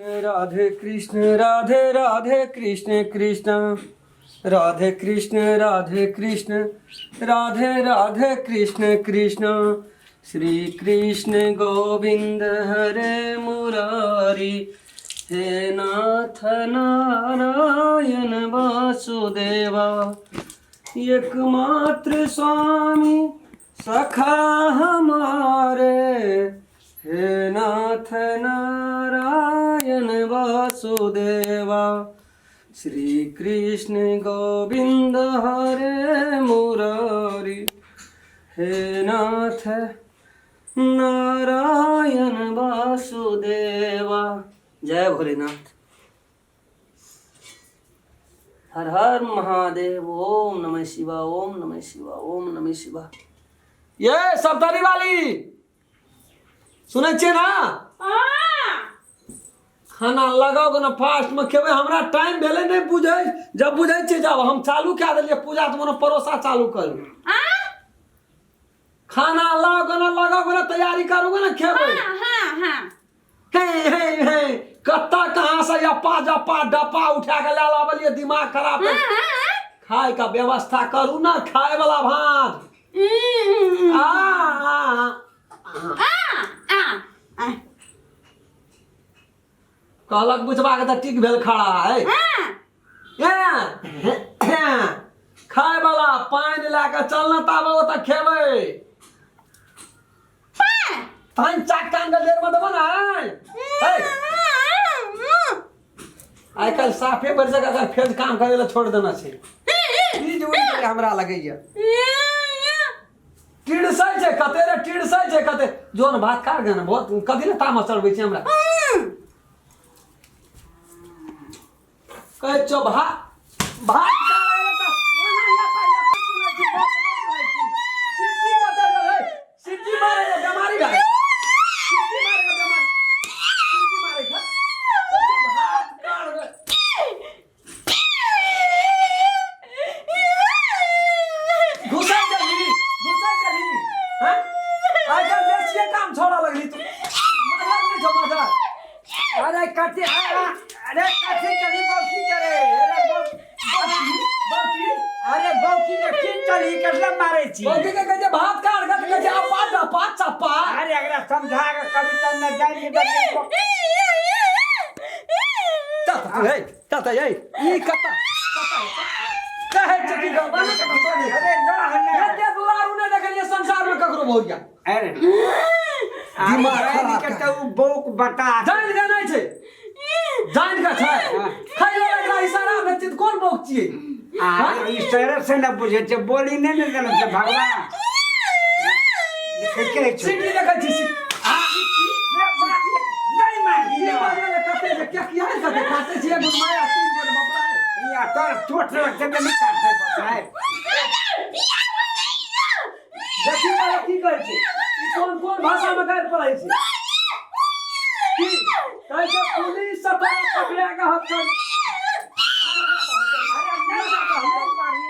राधे कृष्ण राधे राधे कृष्ण कृष्ण राधे कृष्ण राधे कृष्ण राधे राधे कृष्ण कृष्ण श्री कृष्ण गोविंद हरे मुरारी हे नाथ नारायण वासुदेवा एकमात्र स्वामी सखा हमारे हे नाथ नारायण वासुदेवा श्री कृष्ण गोविंद हरे मुरारी हे नाथ नारायण वासुदेवा। जय भोलेनाथ, हर हर महादेव, ओम नमः शिवा, ओम नमः शिवा, ओम नमः शिवा। ये सप्तरी वाली सुनै छियै ना? खाना लगाओ ना फास्ट में खेबै, हमरा टाइम भेलै नहि बुझै। जब बुझै छियै जब हम चालू कए देलियै पूजा तऽ मने परोसा चालू करू। खाना लाओ ना, लगाओ ना, तैयारी करू ना, खेबै। हाँ हाँ हाँ हे हे हे, कत्ता कहाँ से यप्पा जप्पा डप्पा उठा के ले लाबलियै, दिमाग खराब कर। खाय का व्यवस्था करू ना, खाय वाला भात। आ, आ, आ आ कहलक बुझबा के तऽ ठीक भेल खड़ा है। खाय वाला पानि लए कऽ चल ना, ताबे ओतऽ खेबै। पानि चाक कान के देर में देबो ना। है आइ काल्हि साफे भरि जगह अगर फेर काम करे ला छोड़ देना छै। ई जे उड़ि गेलै हमरा लगैया टिड़सै छै कते रे, टिड़सै छै कते। जोन भात खा गे ने, बहुत कथी ले तामस चढ़बै छै हमरा? कहै छौ भात भात खाय ले तऽ ओना यप्पा यप्पा सुनै छी, बात नहि सुनै छी। सिट्टी कते रहै, सिट्टी मारै के बेमारी भए गेल। सिट्टी मारै के बेमारी, सिट्टी मारै के। कहै छै भात काढ़ गे। घुसा गेली, घुसा गेली हैं? आइ काल्हि बेसिए काम छोड़ा लगली तू। मजा नहि छौ मजा। अरे कथी, अरे कथी करी बौकी करे? अरे बौकी बौकी। अरे बौकी के की चली, कटला मारे छी? बौकी के कहै छै भात काट के, कहै छै अपा डपा चप्पा। अरे एकरा समझा के कभी त न जानि के। चल तू, हे चल त, हे ई कत कहै छै कि गलबा ने कत छोड़। अरे रह ने। एते दुलारू नहि देखलियै संसार में ककरो भौरिया। अरे दिमाग खराब के त उ बौक बता। जानि के नहि छै, जानि के छै। खाइयो एकरा इशारा दै छियै तऽ कोन बौक छियै? आ ई शहर से न बुझे छै, बोली नहि ने जानै छै। भगवान देखै के छै। सीटी देखै छी सीटी। नहीं मानी। ई बाजल कते जे क्या किया कते काटे छियै गुनमाया तीन गोट बपरा। या तोर चोट लगतै तऽ नहि काटतै बाप। देखी वाला की कहै छै, ई कोन कोन भाषा में गारि पढ़ै छै? की कहै छै? पुलिस से तोरा पकड़ा के हथकड़ी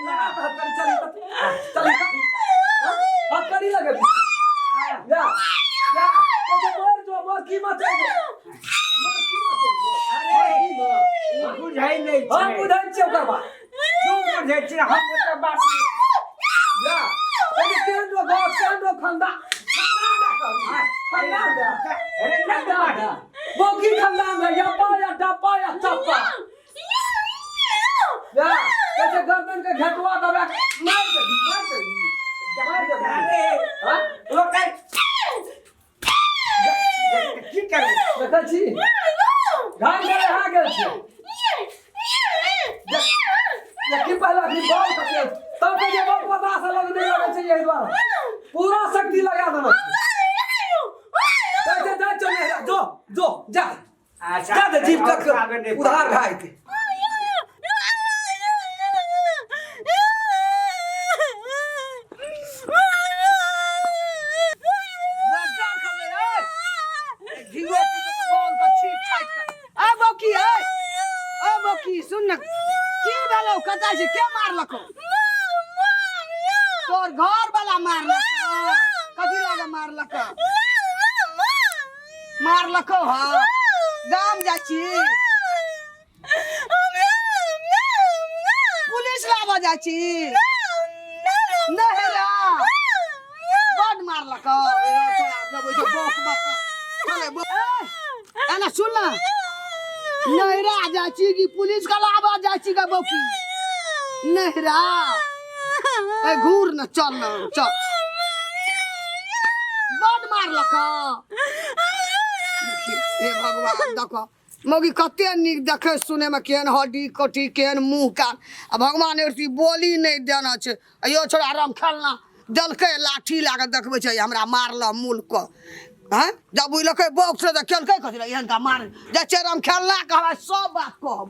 लगा के हथकड़ी। चली चली, हथकड़ी लगे या या कहै छै मोर जो मोर की मचेबो, मोर की मचेबो। अरे ई बुझै नहि हम छै। बुझै छियै ओकर बात। तू बुझै छी, हम ओकर बात नहि। या कहै छै केहन रो गाँव, केहन रो खंदा खंदान दए कहबी, खंदान दए। अरे नहि खंदान मारी। दए बौकी, खंदान दए यप्पा या डप्पा या चप्पा। या कहै छै गर्दन के घेटुआ दबा के मारि देबी, मारि देबी, मारि देबी। अरे हाँ? ओकर की करबै? देखै छी घाम गेलै, हा गेल छै। देखी पहले अखनी बॉल कते तब कहै छै बहुत बदमाश लग नहि लगै छै, एहि दुआरे पूरा शक्ति लगा देना छै। कहै छै जाइ चल जो जो जा। अच्छा जा दे जीव तक आबे नहि। उधार भए जेतै। आ बौकी, ए ओ बौकी, सुन न, की भेलौ? कतऽ छै? के मारलकौ? तोर घर वाला मारलकौ? कथी लागे मारलकौ? मारलकौ? हाँ। गाम जाइ छी? पुलिस लाबऽ जाइ छी? नहिरा बड मारलक। एना सुन ना, नहिरा जाइ छी कि पुलिस के लाबऽ जाइ छी गे बौकी? नहिरा ए घूर न, चल न, चल। बड मारलक। हे भगवान, देखो मौगी कते नीक देखे सुने में, केहन हड्डी कोठी, केहन मुँह कान, आ भगवान एक बोली नहि देना छै। अयो छोड़ा, आराम खेलना देलकै, लाठी लए कऽ देखबै छै हमरा मारल मूल कऽ। हँ, जब बुझलकै बॉक्स तऽ केलकै कथी लए एहन का मार जाइ छै। राम खेलना के हमरा सब बात कहब।